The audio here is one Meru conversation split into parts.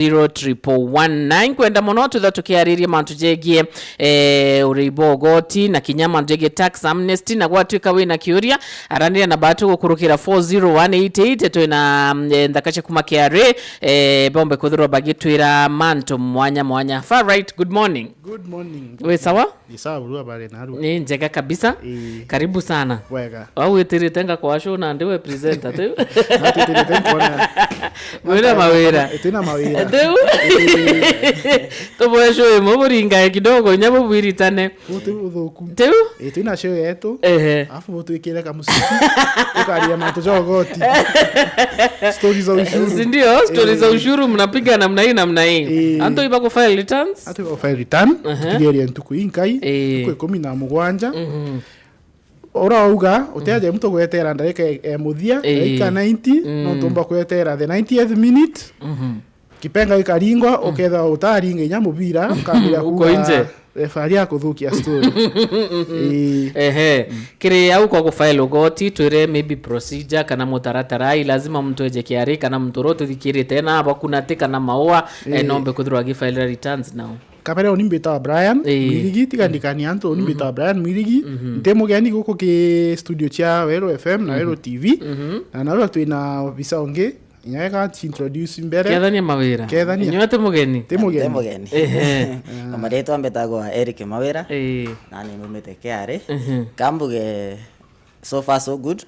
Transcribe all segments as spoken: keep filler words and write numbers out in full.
zero triple one nine. Kwenda mono twitha tukiariria mantu jegie, eh, urii bwa ugoti na kinya mantu jegie tax amnesty, na gwatuika wina kiuria, aranire na batu gukurukira four zero one eight eight. Twina, mm, eh, nthaka cia kuma K R A, eh, bombe kwithirwa bagitwira mantu mwanya mwanya. Far right, good morning. Good morning. Wi sawa? Ni sawa, buru, habari narua? Ni njega kabisa. Ii. Karibu sana. Wega. Wau witirite ngakwa show na ndiwe presenter, tiu? Natwitirite nkona. Wina mawira. Twina mawira. Tiu? Ii. Tuboe show imwe buringae kidogo, inya bubwiritane. Buti buthuku. Tiu? Ii, twina show yetu. Ehe. Alafu butwikire kamusiki. Tukaria mantu ja ugoti. Stories za ushuru. Si ndio? Stories za ushuru mnapiga namna hii, namna hii. Ii. Antu iba ku file returns? Antu iba ku file return. Ehe. Tukigeria ntuku inkai. Ii. Ntuku ikumi na mugwanja. Mhm. Urauga, utiaje muntu gwetera ndarika e, e muthia, ii, ndarika ninety, mm, no ntumba kwetera the ninetieth minute. Mhm. Kipenga gikaringwa, mm, ukethira utaringa inya mubira, ukambira uko kuuga nje. Referee akuthukia story. Ii. Ehe. Mm. Kiri au kwa kufile ugoti, twire maybe procedure kana mutaratara, i lazima muntu eje K R A kana muntu uria ututhikirite na abakunati kana maua, eh, ii, nombe kwithirwa agifile returns now. Kabere, uni mbitawa Brian, ii, Mwirigi, tiga ndikanie antu, uni mbitawa Brian Mwirigi. Mhm. Nti mugeni guku ki studio cia Weru F M na Weru T V. Mhm. Na narua twina obisa ungi, inya wega introduce mbere. Kethania mawira. Kethania. Inywe ti mugeni? Ti mugeni. Ti mugeni. Ehe. Na maritwa mbitagwa Eric Mawira. Ii. Na ni numite K R A. Mhm. Kambuge, so far so good.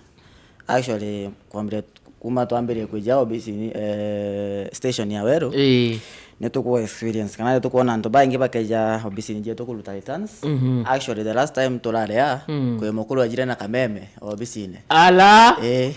Actually, kwambire, kuma twambirie kwija obisini, eh, station ya Weru, ii, ni tuku experience, kana ni tukwona antu baingi bakeja obisini jetu kuruta returns. Mhm. Actually, the last time turaria, mm, kwi mukuru ajire na kameme obisini. Ala! Eh.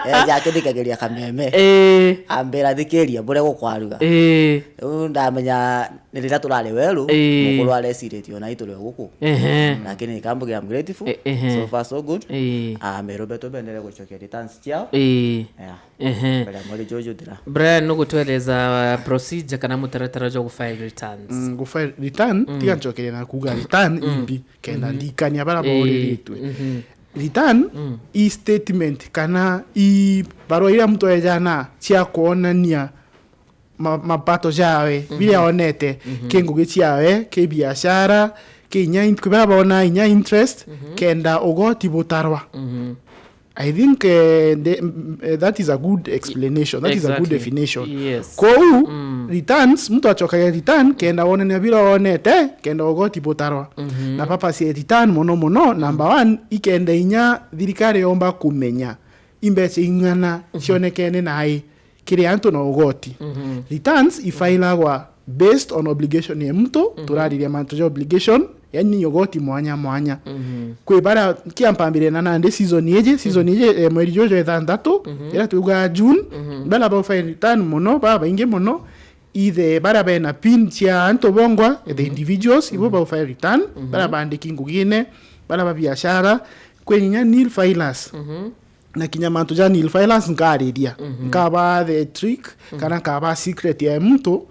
Eh, ja kithikagiria kameme. Eh. Ambira, thikiria, buria gukwaruga. Eh. Riu ndamenya ni riria turari Weru, eh, mukuru areciritie ona ituri o guku. Ehe. Lakini kambuge, I'm grateful. Eh, ehe. So far, so good. Eh. Ah, Meru betu bendere gucokia returns ciao. Eh. Yeah. Ehe. Mbere ya mweri juju juthira. Brian, nugutweleza procedure kana mutaratara jwa gufile returns? Mm, gufile return, mm, tiga ncokerie na kuuga return, mm, imbi, kenda, mhm, ndikania bara, eh, bauriritwe. Mhm. Return, mm, i statement kana i barua iria muntu ejana cia kwonania ma-, mapato jawe, mhm, biria onete, mhm, ki ngugi ciawe, ki biashara, ki inya in-, kwi bara bona inya interest, mhm, kenda ugoti butarwa. Mhm. I think, eh, the, mm, eh, that is a good explanation. That is a good, exactly, definition. Yes. Kou, mm, returns, muntu acokagia return kenda wonania bira wonete, kenda ugoti butarwa. Mhm. Na purpose ya return mono mono, number one, ikenda inya thirikari yomba kumenya imbeca ing'ana, mhm, cionekene nai kiri antu na ugoti. Mhm. Returns ifailagwa based on obligation ya muntu, mhm, turariria mantu ja obligation, yani ni ugoti mwanya mwanya. Mhm. Kwi bara, kiampambire na nandi season iji, season, mhm, iji, eh, mweri juju jwa ithanthatu, mhm, ira tuugaga June, mhm, bara ba file return mono, babaingi mono, ithe bara bena pin cia antu bongwa, the, mhm, individuals, ibo, mhm, ba file return, mhm, bara bandiki ngugine, bara ba biashara, kwi inya nil filers. Mhm. Na kinya mantu ja nil filers nkariria. Mhm. Nkaba the trick, mhm, kana nkaba secret ya muntu,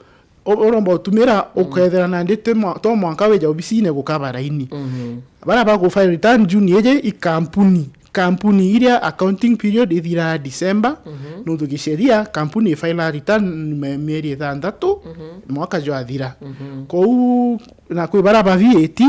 u-, uromba utumira, mhm, ukethira nandi ti mwa-, to mwanka wija obisine gukaba raini. Mhm. Bara bagu file return June iji i kampuni. Kampuni iria accounting period ithiraa December, mhm, nuntu gisheria kampuni ifaila return me-, mieri ithanthatu, mhm, mwaka jwathira. Mhm. Kou na kwi bara ba V A T,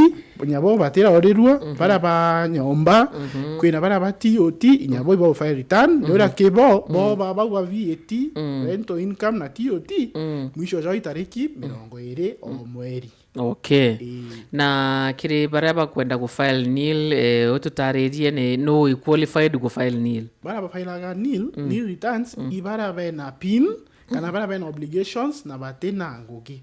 inya bo batiraorirua, mhm, bara ba nyomba, mhm, kwina bara ba T O T, inya bo iba file return, mhm, ni uria ki bo, bo, mhm, ba, bau ba V A T, mm, rental income na T O T, mm, mwisho jwa itariki, mm, mirongo iri o, mm, mweri. Okay. Ii. Na kiri baria bakwenda gu file nil, eh, ututaririe ni, nu i qualified gu file nil? Bara ba filaga nil, mm, nil returns, mm, i bara bena pin, kana, mm, bara bena obligations na batina ngugi.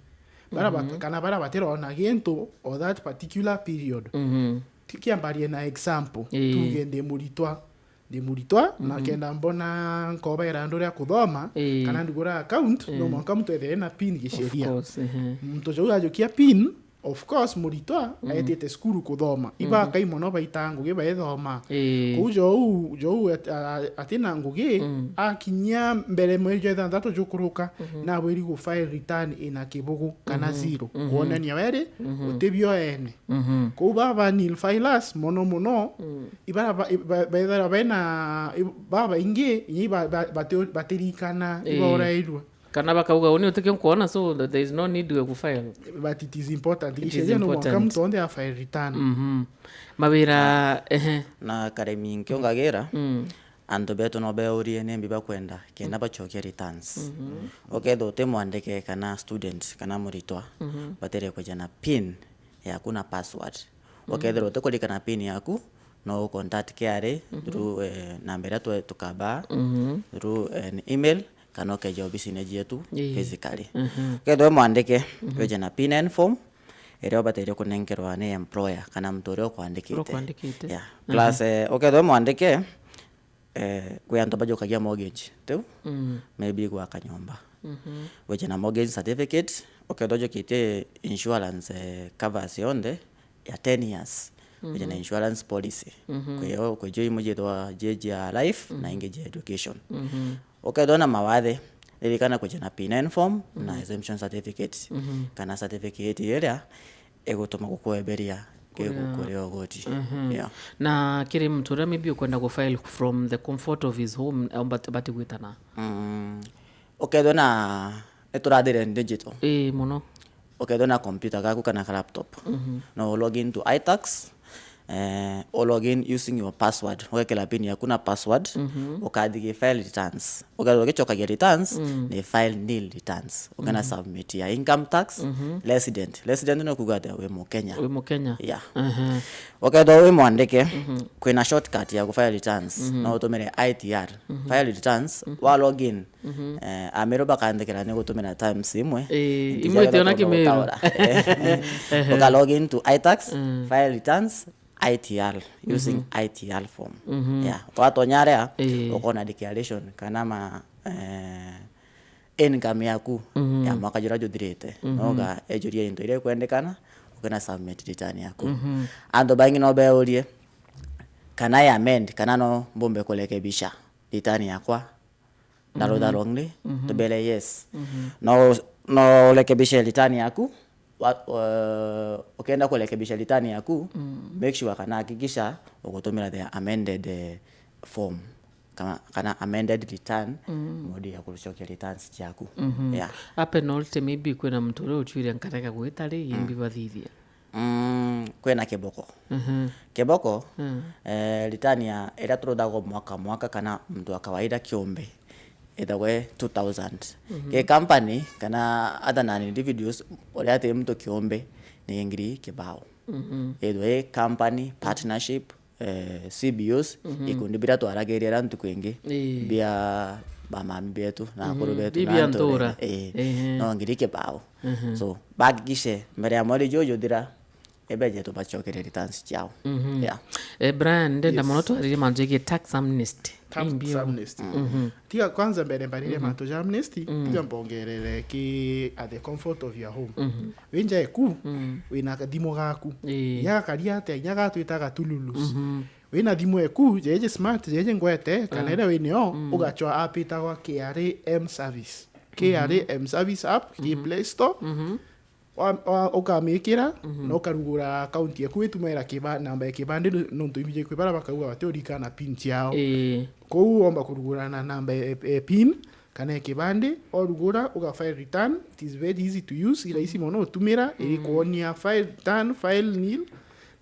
Bara bat-, mhm, kana bara batirona gintu o that particular period. Mhm. Ti-, kiambarie na example, ii, tuge ndi muritwa, ndi muritwa, na, mhm, kenda mbona nkobera andu ria kuthoma, ii, kana ndigura account, no, ii, mwanka muntu ethire na pin gisheria. Of course, ehe. Muntu jau ajukia pin, of course, muritwa, mhm, aetite cukuru kuthoma. Iba, mhm, akai mono baita ngugi baithoma. Ii. Kou jou, jou at-, a-, atina ngugi, mm, akinyia mbere mweri jwa ithanthatu jukuruka, mhm, nabwiri gu file return ina kibugu kana, mhm, zero. Mhm. Kwonania weri, mhm, utibio ene. Mhm. Kou baba nil filers mono mono, mm, ibara ba-, ba-, baithira bena, i-, babaingi, inya iba-, ba-, bati-, batirikana, ii, ibaurairwe. Kana bakauga, "Uni utikio nkuona, so th-, there is no need we kufile." But it is important. It is Sheria no mwanka important. Muntu onthe afile return. Mhm. Mawira, ehe. Na karemi nkiungagira, Mm. antu betu no beurie nimbi bakwenda kenda bachokia returns. Mhm. Ukethirwa uti mwandike kana student kana muritwa, Mhm. batire kwija na pin yaku na password. Mhm. Ukethirwa utikuririkana pin yaku, no ucontact K R A Mhm. through, eh, namba iria twe-, tukabaa, Mhm. through an email, kana ukeja obisine cietu Ii. physically. Mhm. Ukethirwa wi mwandike, Mhm. wije na P nine form, iria ubataire kunenkerwa ni employer kana muntu uria ukwandikite. Uria ukwandikite. Yeah. Mhm. Plus, eh, ukethirwa wi mwandike, eh, kwi antu bajukagia mortgage, tiu? Mm. Maybe gwaka nyomba. Mhm. Wije na mortgage certificate, ukethirwa ujukitie insurance, eh, covers yonthe ya ten years. Wije na Mhm. insurance policy. Mhm. Kwio, kwi jo imwe jithwa jie jia life na Mhm. ingi jia education. Mhm. Ukethirwa na mawathe, ririkana kwija na P nine form na Mhm. exemption certificate, Mhm. kana certificate iria igutuma gukweberia Kuria- kuria ugoti. Mhm. Yeah. Na kiri muntu uria maybe ukwenda ku file from the comfort of his home, au bat-, bati gwitana? Mm. Ukethirwa na, niturathire digital. Ii, muno. Ukethirwa na computer gaku kana ka laptop. Mhm. No log in to iTax, eh, u log in using your password. Ugekira pin yaku na password, Mhm. ukathi gi file returns. Ukethirwa ugicokagia returns, Mm. ni file nil returns. Ukena Mhm. submit ya income tax, Mhm. resident. Resident no kuuga ati wi Mukenya. Wi Mukenya. Yeah. Aha. Ukethirwa wi mwandike, Mhm. kwina shortcut ya ku file returns. Mhm. No utumire I T R. Mhm. File returns, Mhm. wa log in, Mhm. eh, amiro bakandikira ni gutumira times imwe. Eh, Nti imwe ciaga itiona tuona kimiro. Gutaura. Eh, Ehe. Uka log in to iTax, Mm. file returns, I T R, using Mhm. I T R form. Mhm. Yeah. Twatonya aria, Eh. ukona declaration kana ma, eh, income yaku Mhm. ya mwaka juria juthirite. Mhm. Noga ejuria into iria ikwendekana, ukena submit return yaku. Mhm. Antu baingi no beurie, kana I amend, kana no mbumbe kurekebisha return yakwa? Ndarutha Mhm. wrongly, Mhm. tubere yes. Mhm. No, no urekebishe return yaku, wa-, uh, ukienda kurekebisha return yaku, Mm. make sure kana hakikisha ugutumira the amended, eh, form, kana, kana amended return, Mm. modi ya kucokia returns ciaku. Mhm. Yeah. A penalty maybe kwina muntu uria uchuire nkarega gwita ri, Mm. imbi bathithia? Mm, kwina kiboko. Mhm. Kiboko, Mm. eh, return ya, iria turuthagwo mwaka mwaka kana muntu wa kawaida kiumbe, ithagwe two thousand. Mhm. Ki company kana other non individuals, uria ati muntu kiumbe, ni ngiri kibao. Mhm. Ithwe company, partnership, eh, C B Os, Mhm. ikundi biria twaragiria ra ntuku ingi, Ii. bia bamami betu, na akuru Mhm. betu, Bi na bia nturire. Ntura. Ii. Ehe. No ngiri kibao. Mhm. So, bahakikishe, mbere ya mweri juju juthira, ibeje tubacokere returns ciao. Mhm. Yeah. Eh, Brian, ndenda Yes. muno twaririe mantu jegie tax amnesty. Tax Imbi u- amnesty. Mhm. Tiga kwanza mbere mbaririe Mhm. mantu ja amnesty, Mhm. tiga mbongerere ki at the comfort of your home. Mhm. Wi nja eku, Mhm. wina kathimu gaku. Ii. Inya gakaria atia, inya gatwitaga tululus. Mhm. Wina thimu eku, jeje smart, jeje ngwete, kana Mm. iria winio, Mm. ugachwa app itagwa K R A M service. Mhm. K R A M service app, ki Mhm. Play Store. Mhm. Wa, wa, ukamikira, Mhm. na ukarugura account yaku, witumaira kiba-, namba ya kibande, nontu imije kwi bara bakauga bati urikana pin ciao. Ii. Kou womba kurugura na namba ya, ya pin, kana ya kibande, orugura, uga file return, it is very easy to use, i rahisi mono utumira, iri Mm. kuonia file return, file nil,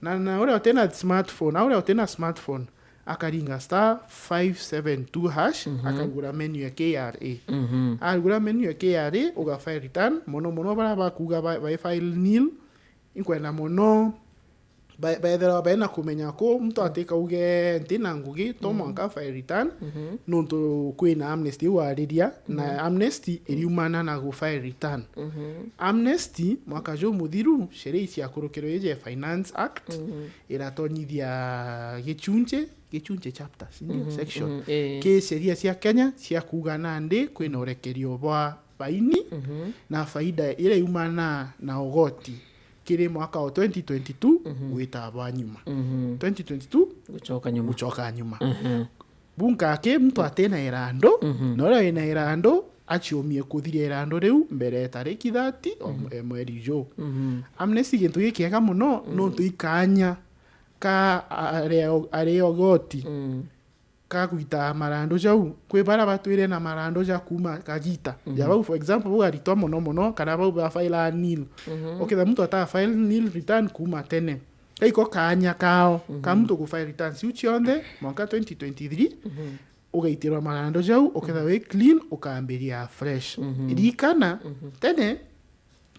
na, na uria utina smartphone, na uria utina smartphone, akaringa star five seven two hash, Mhm. akarugura menu ya K R A. Mhm. Arugura menu ya K R A, uga file return, mono mono bara bakuga ba, ba file nil, inkwenda mono, ba, baethera bena kumenya ku, muntu atikauge nti na ngugi, to Mm. mwanka file return, Mhm. nontu kwina amnesty iu wariria, na Mhm. amnesty iriumana na gu file return. Mhm. Amnesty, mwaka jumuthiru, sheria ciakurukirwe iji ya Finance Act, Mhm. iratonyithia gichunchi, gichunchi chapter, si ndio? Mhm, Section. Mhm, ii. Ki sheria cia Kenya cia kuuga nandi kwina urekerio bwa faini Mhm. na faida iria iumana na ugoti kiri mwaka wa twenty twenty-two Mhm. gwita bwa nyuma. Mhm. Twenty twenty-two Gucoka nyuma. Gucoka nyuma. Mhm. Bunka aki muntu atina irandu, Mhm. na uria wina irandu aciumie kuthiria irandu riu mbere ya tariki thirty o Mhm. mwe-, mweri juu. Mhm. Amnesty gintu gikiega mono, Mhm. nontu ikanya ka aria, aria ugoti. Mm. ka gwita marandu jau, kwi bara batwire na marandu ja kuuma kagita. Mhm. Ja bau, for example, bau aritwa mono mono, kana bau ba file a nil. Mhm. Uketha muntu ata file nil return kuuma tene. Gaiko kaanya kao, ka Mhm. muntu ku file returns iu cionthe, mwanka twenty twenty-three, Mhm. ugaitirwa marandu jau, uketha wi clean, ukambiria fresh. Mhm. Ririkana, Mhm. tene,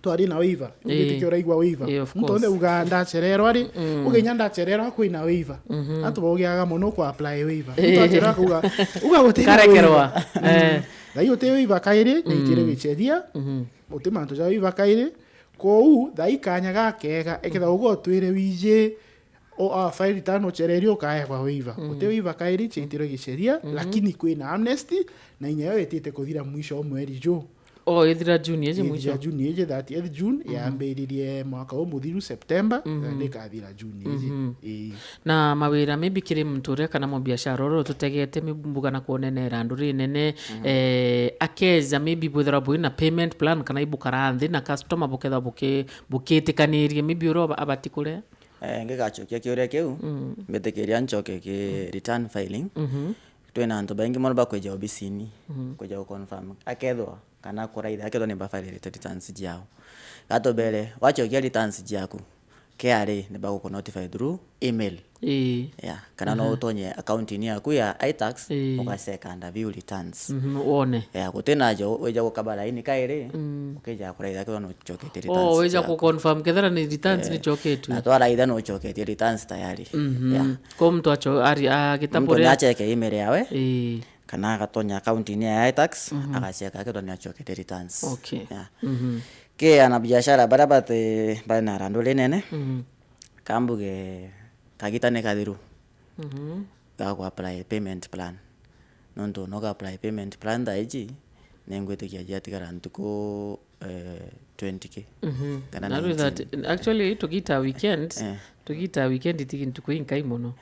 twari na waiver. Ii. Ugitikia uraigua waiver. Ii, of Muntu onthe course. Ugaa ndacererwa ri, Mm. uge inya ndacererwa kwina waiver. Mhm. Antu baugiaga mono ku apply waiver. Muntu acererwa kuga, uga guti na Karekerwa. Waiver. Mm. Eh. Thai uti waiver kairi, Mm. niikire giceria, Mhm. uti mantu ja waiver kairi. Kou, thai kanya gakega, eketha uga utwire wiji, o, a, file return ucererie ukaegwa waiver. Mm. Uti waiver kairi, ciaitirwe giceria, Mhm. lakini kwina amnesty, na inya yo itite kuthira mwisho o mweri ju. O, ithira June iji Ithira mwisho. June iji, thirtieth June, Mhm. yambiririe mwaka umuthiru September, Mhm. na ndikathira June iji. Mhm. Ii. Na mawira maybe kiri muntu uria kana mubiashara uria ututegete maybe mbuga na kwonenera andu rinene, Mhm. eh, akeja maybe bwithirwa bwina payment plan kana ibukara nthi na customer bukethirwa buki-, bukitikanirie maybe uria aba-, abati kurea? Eh, ngigacokia kiuria kiu, Mm. mbitikiria ncoke ki return filing. Mhm. Twina antu baingi mono bakwija obisini, Mhm. kwija guconfirm. Akethwa kana kuraitha, akethwa ni bafairite returns ciao. Gatubere, wacokia returns ciaku, K R A ni bagukunotify through email. Ii. Yeah, kana no Mhm. utonye account-ini yaku ya iTax, Ii. ugaceka under view returns. Mhm, wone. Yeah, guti na jo, wija gukaba laini kairi, Mm. ukija kuraitha kethwa no ucoketie returns Oh, wija ciaku. Ku confirm kethira ni returns Eh, ni coketwe. Na twaraitha no ucoketie returns tayari. Mhm. Yeah. Ko muntu acho-, ari-, agita Muntu buria ni acheke email yawe, Ii. kana agatonya account-ini ya iTax, Mhm. agaceka akethwa ni acokete returns. Okay. Yeah. Mhm. Ki ana biashara baria bati, bari na randu rinene, Mhm. kambuge kagita ni kathiru Mhm. ga ku apply payment plan. Nontu no ga apply payment plan thaa iji, ningwitikia jiatigara ntuku, eh, twenty K. Mhm. Kana Na rwitha nineteen. Ati, actually, tugita weekend, Eh. tugita weekend itigi ntuku inkai mono.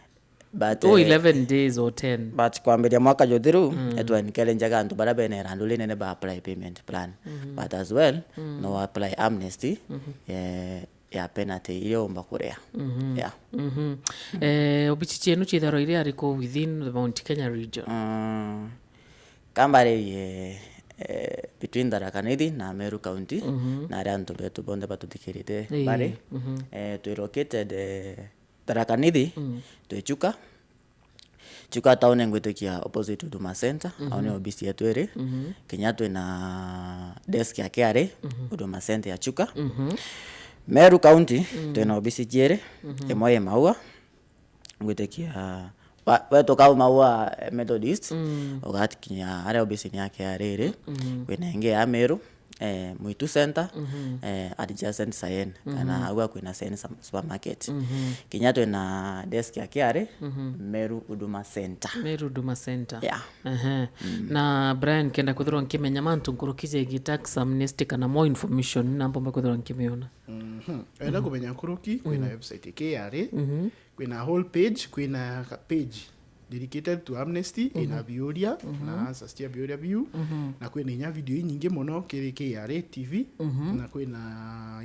But, Oh, eh, eleven days or ten. But kwambiria mwaka juthiru, Mm. etwa encourage antu baria bena irandu rinene ba apply payment plan. Mhm. But as well, Mm. no apply amnesty, Mhm. eh, ya penalty iria umba kurea. Mhm. Yeah. Mhm. Eh, obici cienu ciithagirwa iri ariku within the Mount Kenya region? Mm, kambaririe, eh, between Tharaka Nithi na Meru County, Mhm. na aria antu betu bonthe batuthikirite Ii. bari. Mhm. Eh, twi located, eh, Tharaka Nithi, Mm. twi Chuka. Chuka town ngwitikia opposite Huduma Center, Mhm. au ni obisi yetu iri. Mhm. Kinya twina desk ya K R A, Mhm. Huduma Center ya Chuka. Mhm. Meru County, Mm. twina obisi ciiri, Mhm. imwe i Maua, ngwitikia, wa-, wetuka au Maua, eh, Methodist, Mm. ugatikinya aria obisi ni ya K R A iri, Mhm. kwina ingi ya Meru, eh, Mwitu Center, Mhm. eh, adjacent Sayen, kana Mhm. au akwina Sayen sam-, supermarket. Mhm. Kinya twina desk ya K R A, Mhm. Meru Huduma Center. Meru Huduma Center. Yeah. Ehe. Mm. Na Brian, kenda kwithirwa nkimenya mantu nkuruki jegie tax amnesty kana more information, na mpomba kwithirwa nkimiona. Mhm. Enda Mhm. kumenya nkuruki, kwina Mm. website ya K R A, Mhm. kwina whole page, kwina ka-, page dedicated to amnesty, ina Mhm. biuria Mhm. na answers cia biuria biu, Mhm. na kwina inya video inyingi mono kiri K R A T V, Mhm. na kwina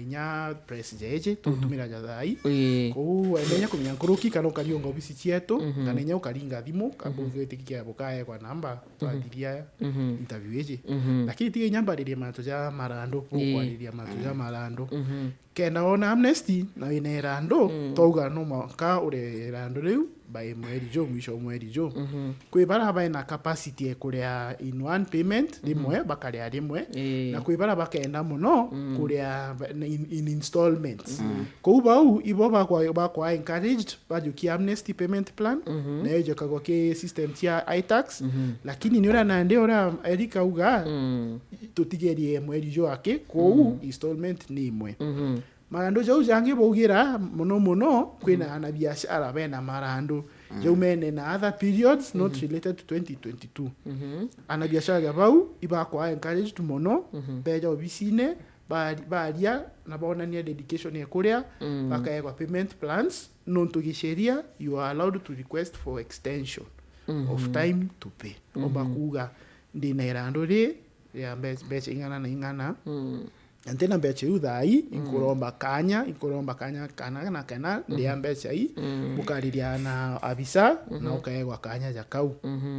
inya press jeje Mhm. tutumira ja thai. Ii. Kou wenda inya kumenya nkuruki kana ukariunga obisi cietu, Mhm. kana inya ukaringa thimu, kaba Mhm. ugwitikia bukaegwa namba, Mhm. twathiria Mhm. interview iji. Mhm. Lakini tiga inya mbaririe mantu ja marandu, Ii. bukwariria mantu ja marandu. Mhm. Kenda wona amnesty na wina irandu, Mm. twauga no mwanka ure irandu riu by mweri ju, mwisho wa mweri ju. Mhm. Kwi bara baina capacity ya kuria in one payment, Mhm. rimwe, bakaria rimwe, Ii. na kwi bara bakenda mono Mm. kuria ba-, na in, in installments. Mm. Kou bau, ibo bakwa, bakwa encouraged, bajukia amnesty payment plan, Mhm. nayo ijukagwa ki system cia iTax, Mhm. lakini ni uria nandi uria Eric auga, Mm. tutigerie mweri ju aki, kou Mm. installment ni imwe. Mhm. Marandu jau jangi baugira mono mono kwina Mhm. ana biashara bena marandu Mhm. jau mene na other periods not Mhm. related to twenty twenty-two. Mhm. Ana biashara ja bau ibakwa encouraged mono Mhm. beja obisine bari-, baria na bonania dedication ya kuria Mhm. bakaegwa payment plans nontu gisheria you are allowed to request for extension Mhm. of time to pay. Omba Mhm. kuuga ndina irandu ri ria mbe-, mbeca ing'ana na ing'ana. Mm. Na ntina mbeca iu thaa ii, inkuromba kanya, inkuromba kanya kana na kana, ndia mbeca ii, bukariria na abisa, na ukaegwa kanya ja kau.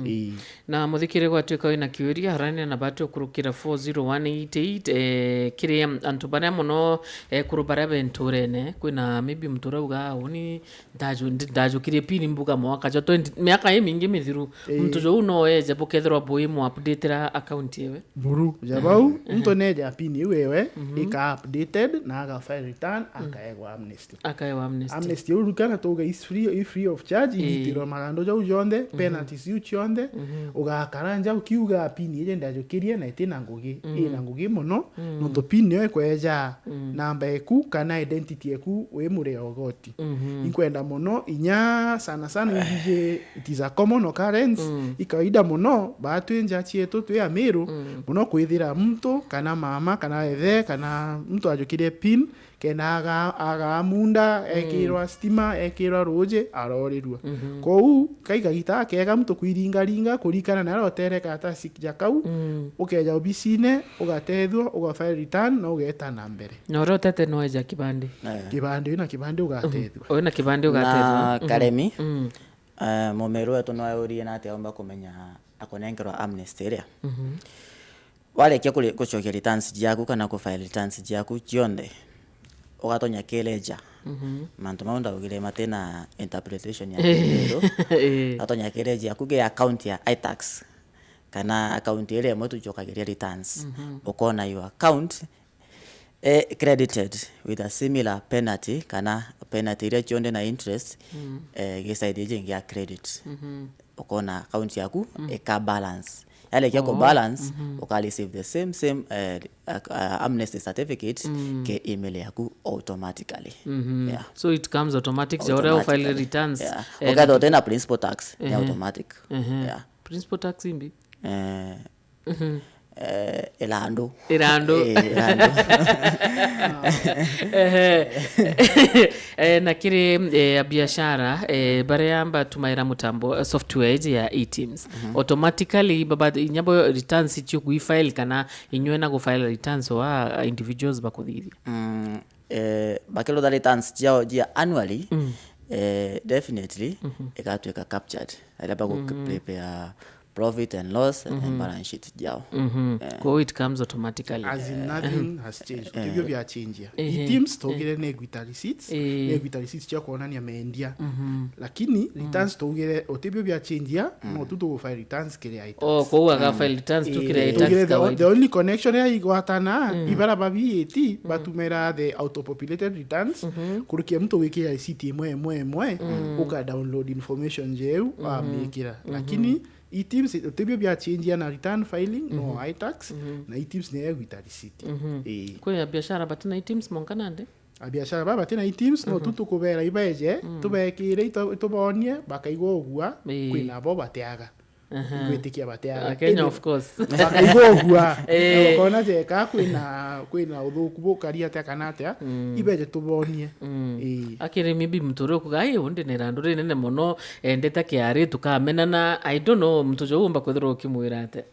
Ii. Na muthikire gwatuika wina kiuria, arania na batu kurukira four zero one eight eight, eh, kiri antu baria muno, eh, kuru baria be nturene, kwina maybe muntu urauga, "Uni ndaju-, ndi-, ndajukirie pin mbuga mwaka jwa twenty, miaka imingi mithiru." Ii. Muntu jou no eje bukethirwa bui mu updatera account yewe. Buru, ja bau, muntu neja pin iu ewe, ika updated, na aga file return, akaegwa amnesty. Akaewa amnesty. Amnesty iu rikana tuga is free, i free of charge, ii, igitirwa marandu jau jonthe, penalties iu cionthe, ugakara nja ukiuga pin ije ndajukirie na itina ngugi, ina ngugi muno, nontu pin niyo ikweja namba eku kana identity eku wi muria ugoti. Inkwenda muno inya sana sana imbiji, it is a common occurrence, i kawaida muno, batwi nja cietu twi Amiru, muno kwithira muntu kana mama kana ethe kana muntu ajukirie pin, kenda aga-, agamunda, ekirwa stima, ekirwa ruji, arorirua. Kou, kai kagita kega muntu kwiringaringa, kurikana na aria utere karatasi ja kau, ukeja obisine, ugatethua, uga file return, na ugeta na mbere. Na uria utete no eja kibandi. Eh. Kibandi, wina kibandi ugatethua. Wina kibandi ugatethua. Na Karemi, eh, mumiru wetu no aurie na atia aumba kumenya akunenkerwa amnesty iria. Warikia kuri-, gucokia returns ciaku kana ku file returns ciaku cionthe, ugatonya kireja. Mantu mau ndaugire matina interpretation ya kindu. Eh. Ugatonya kireja yaku ki account ya iTax, kana account iria imwe tucokagiria returns. Ukona your account, eh, credited with a similar penalty, kana penalty iria cionthe na interest, eh, gi side iji ingi ya credit. Ukona account yaku ika balance. Yarikia ku balance, uka receive the same, same, eh, ac-, uh, amnesty certificate ke email yaku automatically. Yeah. So it comes automatic, ja uria u file returns. Yeah. Eh, ukethirwa utina principal tax, ni automatic. Yeah. Principal tax imbi? Eh, eh, irandu. Irandu. Eh, irandu. Ehe. Eh, na kiri, eh, abiashara, eh, baria batumaira mutambo, eh, software iji ya eTIMS. Automatically, baba, inya bo returns icio gui file kana inywe na gu file returns wa individuals bakuthithia? Mm, eh, bakirutha returns ciao jia annually, eh, definitely, igatwika captured. Aria bagu prepare profit and loss, and balance sheet jao. Eh. Kwou it comes automatically. As in, nothing has changed. Utibio bia change. Ehe. eTIMS tugire negwita receipts, negwita receipts cia kuonania mendia. Lakini returns tugire utibio bia change, no tu tugu file returns kiri iTax. Oh, kwou aga file returns tu kiri iTax kawaida. Tugire the, the only connection ya igwatana, ibara ba VAT, batumira the auto-populated returns, kurukia muntu gwikira receipt imwe, imwe, imwe, uka download information jeu, wamikira. Lakini eTIMS, utibio bia change na return filing, no iTax, na eTIMS ni egwita receipt. Ii. Kwi abiashara batina eTIMS monka nandi? Abiashara baba batina eTIMS, no tu tukubera ibeje, tubekire, itu-, itubonie, bakaigua ugua, kwina bo batiaga. Gwitikia batiaga. Akenya, of course. Bakaigua ugua. Eh. Ukona jeka kwina, kwina uthuku bukari atia kana atia, ibeje tubonie. Ii. Akiri maybe muntu uria ukuga, "Ai, undi ni randu rinene muno, endete kiari, tukamenana." I don't know, muntu ucio umba kwithirwa ukimwira atia?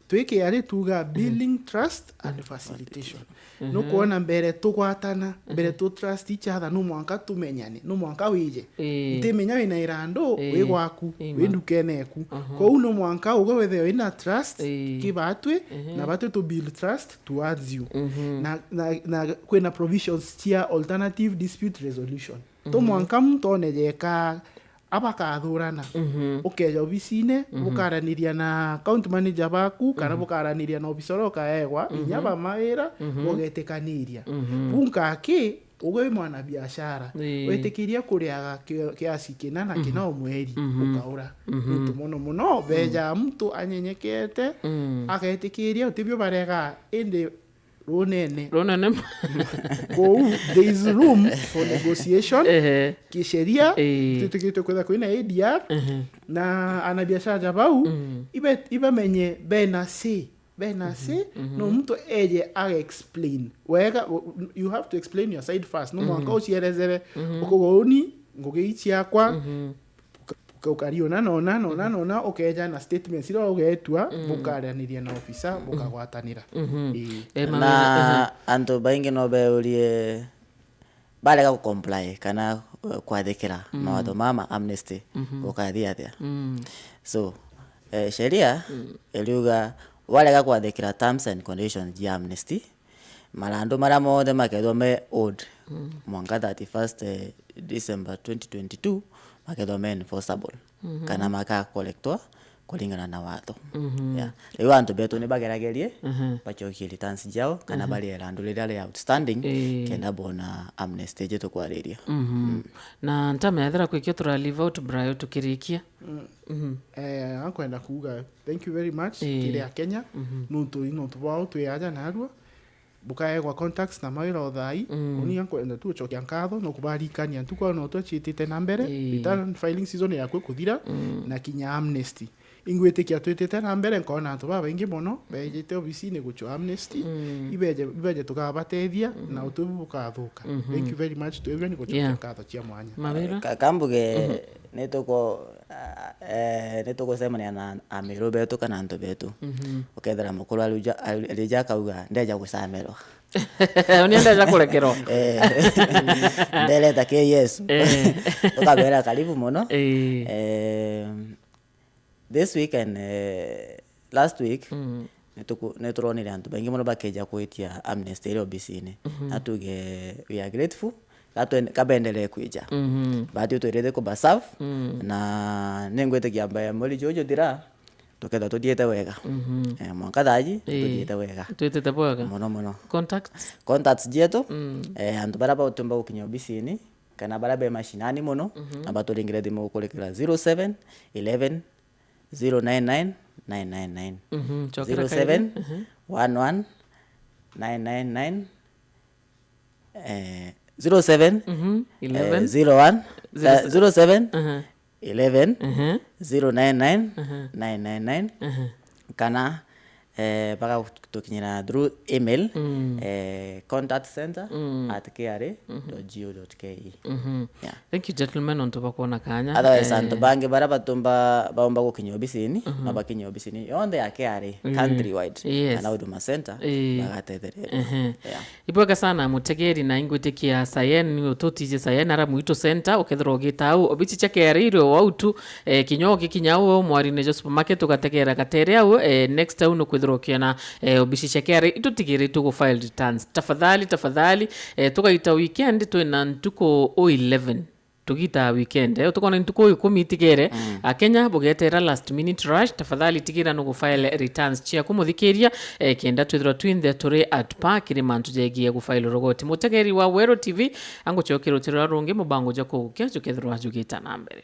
Twi kiari tuga building trust and facilitation. Nukwona mbere tugwatana, mbere tu trust each other, no mwanka tumenyane, no mwanka wije. Ii. Ntimenya wina irandu, wi gwaku, wi ndukene eku. Kwou no mwanka uge withirwe wina trust ki batwi, na batwi tu build trust towards you. Na, na, na kwina provisions cia alternative dispute resolution. To mwanka muntu one jeka abakathurana. Ukeja obisine, bukaraniria na account manager baku, kana bukaraniria na obisora ukaegwa, inya ba mawira, bugetikaniria. Bu nkaki, ugwe wi mwana biashara, wetikiria kuriaga ki-, kiasi kina na kina o mweri, ukaura. Nontu mono mono, beja muntu anyenyekete, agetikiria, utibio barega, indi runene. Runene. Kou, there is room for negotiation. Ehe. Kisheria, twitikitwe kwitha kwina A D R, na anabiashara ja bau, ibe-, ibamenye bena say, bena say, no muntu eje aga explain. Wega, u-, you have to explain your side first. No mwanka ucierezere, ukuga uni, ngugi ii ciakwa, uka-, Ukariona nona nona nona, ukeja na statements iria ugetua, bukaraniria na ofisa, bukagwatanira. Ii. Eh, mawira, na antu baingi no beurie barega gucomply kana, eh, kwathikira mawatho mama amnesty gukathi atia. So, eh, sheria iriuga warega kwathikira terms and conditions ya amnesty, marandu maria monthe makethwa me owed mwanka thirty-first, eh, December twenty twenty-two, makethwa me enforceable, kana maka collectwa kuringana na watho. Yeah. Riu antu betu ni bageragerie bacokie returns ciao, kana barie irandu riria ri outstanding, kenda bona amnesty iji tukwariria. Na ntame ethira kwikio tura leave out, Brayo, tukirikia. Eh, akwenda kuuga thank you very much kiri Akenya, nuntu nuntu bwao twi aja narua. Bukaegwa contacts na mawira o thaai. Uni nkwenda tu gucokia nkatho no kubarikania ntuku no twaciitite na mbere. Return filing season yaku ikuthira, na kinya amnesty. Ingwitikia twitite na mbere, nkona antu babaingi mono beejite obisini gucua amnesty. Ibeje, ibeje tukabatethia, na utu bu bukathuka. Thank you very much to everyone gucokia nkatho cia mwanya. Mawira. Ka-, kambuge nituko-, ah, eh, nitugucemania na amiru betu kana antu betu. Ukethira mukuru arija, arija akauga, "Ndeja gucamerwa." Uni ndeja kurekerwa. Eh. Ndereta ki Yesu. Eh. Tukabera karibu mono. Eh. Eh, this week and, eh, last week, nituku-, nituronire antu baingi mono bakija kwitia amnesty iri obisini. Na tuge, we are grateful, ka twen-, ka benderee kwija. But twirite kubaserve, na ningwitikia mbere mweri juju juthira, tukethwa tuthiite wega. Eh, mwanka thaji, tuthiite wega. Twitite bwega. Mono mono. Contacts? Contacts cietu, eh, antu baria batumba gukinya obisini, kana baria be mashinani mono, na baturingire thimu gukurikira zero seven eleven zero nine nine nine nine nine. Mhm, cokera kairi. Zero seven one one nine nine nine, eh, zero seven, mhm, eh, eleven, zero one, zero eh, se-, zero seven, mhm, eleven, mhm, zero nine nine, mhm, nine nine nine. Mhm. Kana, eh, bagatukinyira through email, mm, eh, contact center, mm, at K R A dot G O dot K E. Mhm. Yeah. Thank you, gentlemen, nontu bwa kwona kanya. Otherwise, eh, antu bangi baria batumba, baumba gukinya obisini, mhm, na bakinya obisini yonthe ya K R A, mm, countrywide, yes, kana Huduma Center, eh, bagatethereria. Mhm. Yeah. Ibwega sana, mutegeri, na ingwitikia Sayen, ni ututije Sayen, ara Mwitu Center, ukethirwa ugita au, obici cia K R A iri o au tu, eh, kinya ugikinya au, mwarine ja supermarket, ugategera gatere au, eh, next au nukwithirwa ukiona, eh, obici cia K R A itutigiritwe gu file returns. Tafadhali, tafadhali, eh, tugaita weekend twina ntuku o eleven. Tugitaa weekend, eh, utukona ntuku ikumi itigere. Mm. Akenya, bugetera last minute rush, tafadhali tigira nugu file returns ciaku, muthikiria, eh, kenda twithirwa twinthe turi at par kiri mantu jegie gu file rogoti. Mutegeri wa Weru T V, angucokera utiro rungi, mubango ja kugukia jukethirwa jugita na mbere.